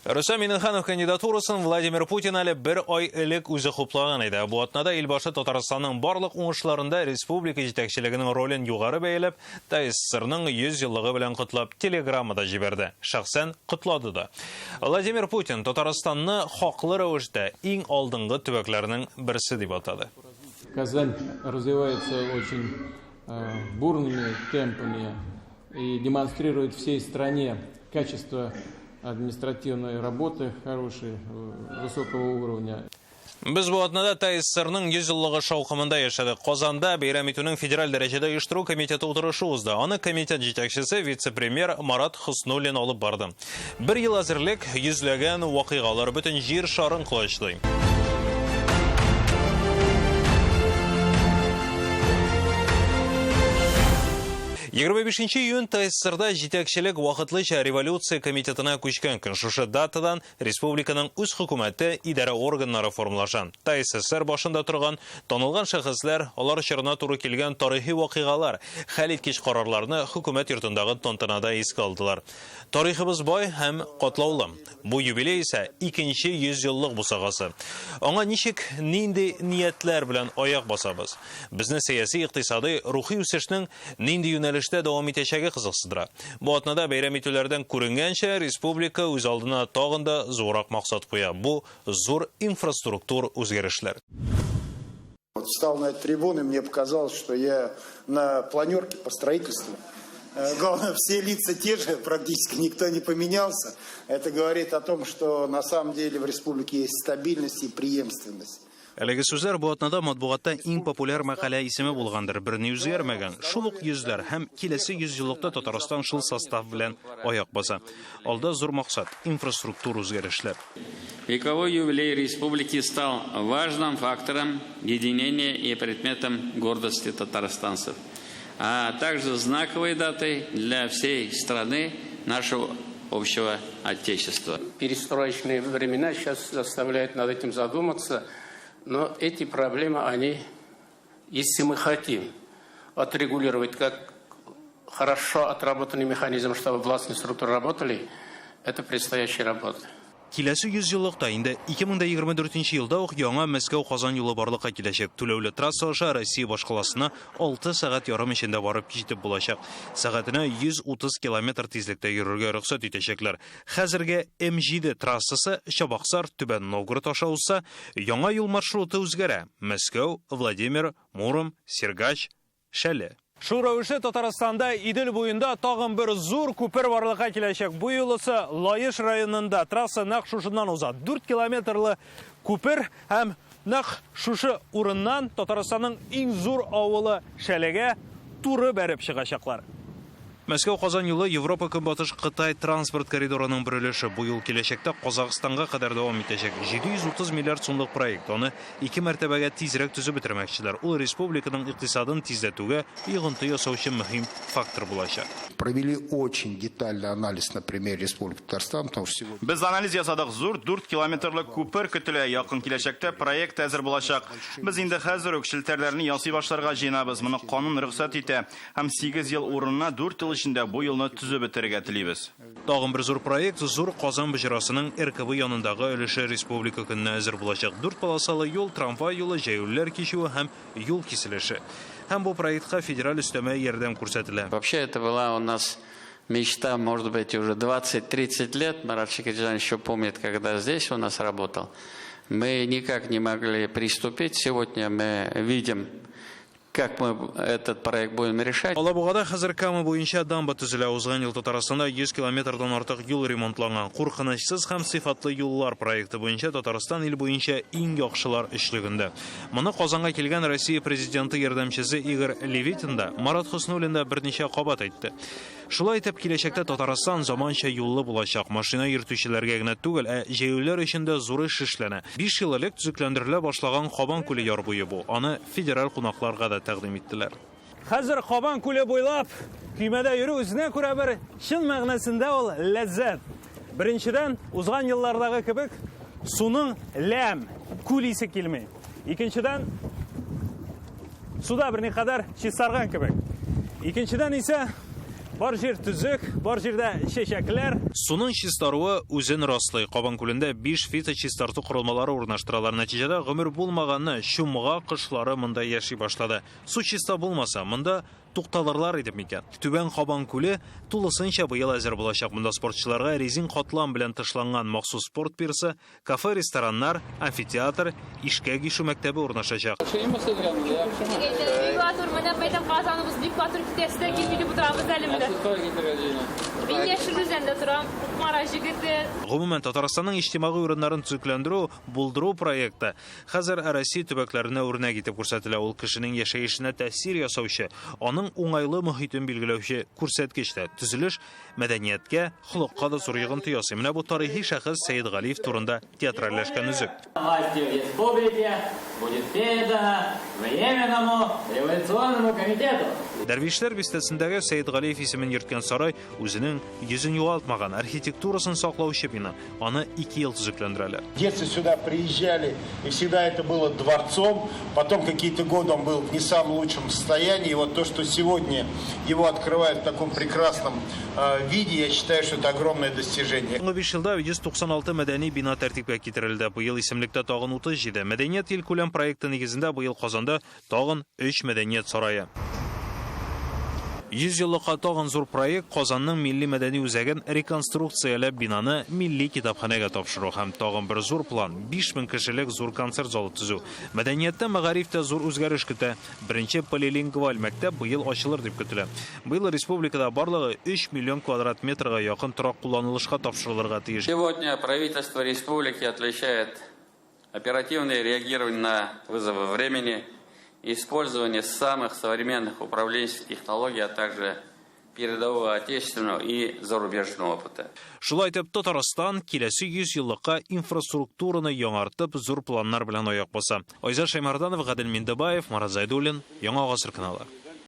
Рөстәм Миңнеханов кандидатурасын Владимир Путин әле бер ай элек үзе хуплаган иде. Бу атнада илбашы Татарстанның барлык уңышларында республика җитәкчелегенең ролен югары бәяләп, ТАССРның 100 еллыгы белән котлап телеграмма да җибәрде. Шәхсән котлады да. Владимир Путин Татарстанны хаклы рәвештә иң алдынгы төбәкләрнең берсе дип атады. Казань развивается очень э, бурными темпами и демонстрирует всей стране качество административной работы хорошей, э, высокого уровня. Без бу атнада ТАССРның 100 еллыгы шаукымында яшәдек. Казанда бәйрәм итүнең федераль дәрәҗәдә оештыру комитеты утырышы узды. Аны комитет җитәкчесе вице-премьер Марат Хөснуллин алып барды. Бер ел әзерлек, йөзләгән вакыйгалар бөтен җир шарын колачлый. 25 июнь ТССРда җитәкчелек вакытлыча революция комитетына күчкән көн. Шушы датадан республиканың үз хөкүмәте, идарә органнары формалаша. ТССР башында торган танылган шәхесләр, алар чорына туры килгән тарихи вакыйгалар, хәлиткеч карарларны хөкүмәт йортындагы тантанада искә алдылар. Тарихыбыз бай һәм катлаулы. Бу юбилей исә икенче йөзьеллык бусагасы. Аңа ничек, нинди ниятләр белән аяк басабыз? Безне сәяси, икътисадый, рухи үсешнең нинди юнәлештә дәвам итәчәге кызыксындыра. Бу атнада бәйрәм итүләрдән күренгәнчә, республика үз алдына тагын да зуррак максат куя. Бу, зур инфраструктур үзгәрешләр. Вот встал на эту трибуну, и мне показалось, что я на планерке по строительству. Э, главное, все лица те же, практически никто не поменялся. Это говорит о том, что на самом деле в республике есть стабильность и преемственность. Әлеге сүзләр бу атнада матбугатта иң популяр мәкалә исеме булгандыр. Берни үзгәрмәгән. Шул ук йөзләр һәм киләсе йөзьеллыкта Татарстан шул состав белән аяк баса. Алда зур максат, инфраструктур үзгәрешләр. Вековой юбилей республики стал важным фактором единения и предметом гордости татарстанцев, а также знаковой датой для всей страны нашего общего Отечества. Перестроечные времена сейчас заставляют над этим задуматься, но эти проблемы, они, если мы хотим отрегулировать как хорошо отработанный механизм, чтобы властные структуры работали, это предстоящая работа. Киләсе йөзьеллыкта, инде 2024 елда ук яңа Мәскәү-Казан юлы барлыкка киләчәк. Түләүле трасса аша Россия башкаласына 6 сәгать ярым эчендә барып җитеп булачак. Сәгатенә 130 километр тизлектә йөрергә рөхсәт итәчәкләр. Хәзерге М7 трассасы Чабаксар, Түбән Новгород аша узса, яңа юл маршруты үзгәрә, Мәскәү, Владимир, Муром, Сергач, Шәле. Шул рәвешле Татарстанда Идел буенда тагын бер зур күпер барлыкка киләчәк. Бу юлысы Лаеш районында трасса нәкъ шушыннан уза. 4 километрлы күпер һәм нәкъ шушы урыннан Татарстанның иң зур авылы Шәлегә туры бәреп чыгачаклар. Мәскәү-Казан юлы Европа Көнбатыш Кытай транспорт коридорының бер өлеше. Бу юл киләчәктә Казахстанга кадәр дәвам итәчәк. 730 миллиард сумлык проект. Аны ике мәртәбәгә тизрәк төзеп бетермәкчеләр. Ул республиканың икътисадын тизләтүгә йогынты ясаучы мөһим фактор булачак. Провели очень детальный анализ на примере Республики Татарстан, потому что сегодня... Без анализ ясадык, зур 4 километрлы күпер көтелә, якын киләчәктә проект әзер булачак. Без инде хәзер үк челтәрләрне ясый башларга җыенабыз, моны канун рөхсәт итә. Һәм 8 ел урынына 4 ел эчендә бу юлны төзеп бетерергә телибез. Тагын бер зур проект, Зур Казан боҗрасының РКБ янындагы өлеше Республика көненә әзер булачак. Дүрт полосалы юл, трамвай юлы, җәяүлеләр кичүе һәм юл киселеше. Һәм бу проектка федераль өстәмә ярдәм күрсәтелә. Вообще это была у нас мечта, может быть, уже 20-30 лет. Марат Шакирзянович еще помнит, когда здесь у нас работал. Мы никак не могли приступить. Сегодня мы видим, Как мы этот проект будем решать? Алабугада хәзер Кама буенча дамба төзелә. Узган ел Татарстанда 100 километрдан артык юл ремонтланган. Куркынычсыз һәм сыйфатлы юллар проекты буенча Татарстан ил буенча иң яхшылар өчлегендә. Моны Казанга килгән Россия Президенты ярдәмчесе Игорь Левитин да, Марат Хөснуллин да берничә кабат әйтте. Шулай итеп, киләчәктә Татарстан заманча юллы булачак. Машина йөртүчеләргә генә түгел, ә җәяүлеләр өчен дә зур эш эшләнә. Биш ел элек төзекләндерелә башлаган Кабан күле яр буе бу. Аны федераль кунакларга да тәкъдим иттеләр. Хәзер Кабан күле буйлап көймәдә йөрү үзенә күрә бер чын мәгънәсендә ул ләззәт. Беренчедән, узган еллардагы кебек суның ләм, күл исе килми. Икенчедән, суда берникадәр чистарган кебек. Икенчедән исә, Бар җир төзек, бар җирдә чәчәкләр. Суның чистаруы үзен раслый. Кабан күлендә 5 фиточистарту корылмалары урнаштыралар. Нәтиҗәдә гомер булмаганны чумга кошлары монда яши башлады. Су чиста булмаса, монда тукталырлар иде микән? Түбән Кабан күле тулысынча быел әзер булачак. Монда спортчыларга резин катлам белән тышланган махсус спорт пирсы, кафе, рестораннар, амфитеатр, ишкәк ишү мәктәбе урнашачак. Бик матур, менә мәйдан Казаныбыз бик матур китәсе дә килми дип утырабыз әле менә. Мин Яшел Үзәндә торам, Кукмара җегете. Гомумән, Татарстанның иҗтимагый урыннарын төзекләндерү, булдыру проекты хәзер Россия төбәкләренә үрнәк итеп күрсәтелә. Ул кешенең яшәешенә тәэсир ясаучы, аның уңайлы мохитен билгеләүче күрсәткеч тә. Төзелеш мәдәнияткә, холыкка да зур йогынты ясый. Менә бу тарихи шәхес Сәетгалиев турында театральләшкән өзек. Власти в республике будет передана Временному революционному комитету. Дәрвишләр бистәсендәге Сәетгалиев исемен йөрткән сарай үзенең йөзен югалтмаган, архитектурасын саклаучы бина. Аны 2 ел төзекләндерәләр. В детстве сюда приезжали, и всегда это было дворцом. Потом какие-то годы он был в не самом лучшем состоянии. И вот то, что сегодня его открывают в таком прекрасном виде, я считаю, что это огромное достижение. Соңгы 5 елда 196 мәдәни бина тәртипкә китерелде. Быел исемлектә тагын 37. Мәдәният илкүләм проекты нигезендә быел Казанда тагын 3 мәдәният сарае. 100 еллыкка тагын зур проект Казанның милли мәдәни үзәген реконструкцияләп бинаны милли китапханәгә тапшыру һәм тагын бер зур план 5000 кешелек зур концерт залы төзү. Мәдәнияттә мәгарифтә зур үзгәреш көтә. Беренче полилингваль мәктәп быел ачылыр дип көтелә. Быел республикада барлыгы 3 миллион квадрат метрга якын торак кулланылышка тапшырылырга тиеш. Сегодня правительство республики отличает оперативное реагирование на вызовы времени, использование самых современных управленческих технологий, а также передового отечественного и зарубежного опыта. Шулай итеп, Татарстан киләсе 100 еллыкка инфраструктураны яңартып, зур планнар белән аяк баса. Айзат Шаймарданов, Гадел Миндыбаев, Марат Зайдуллин, Яңа Гасыр каналы.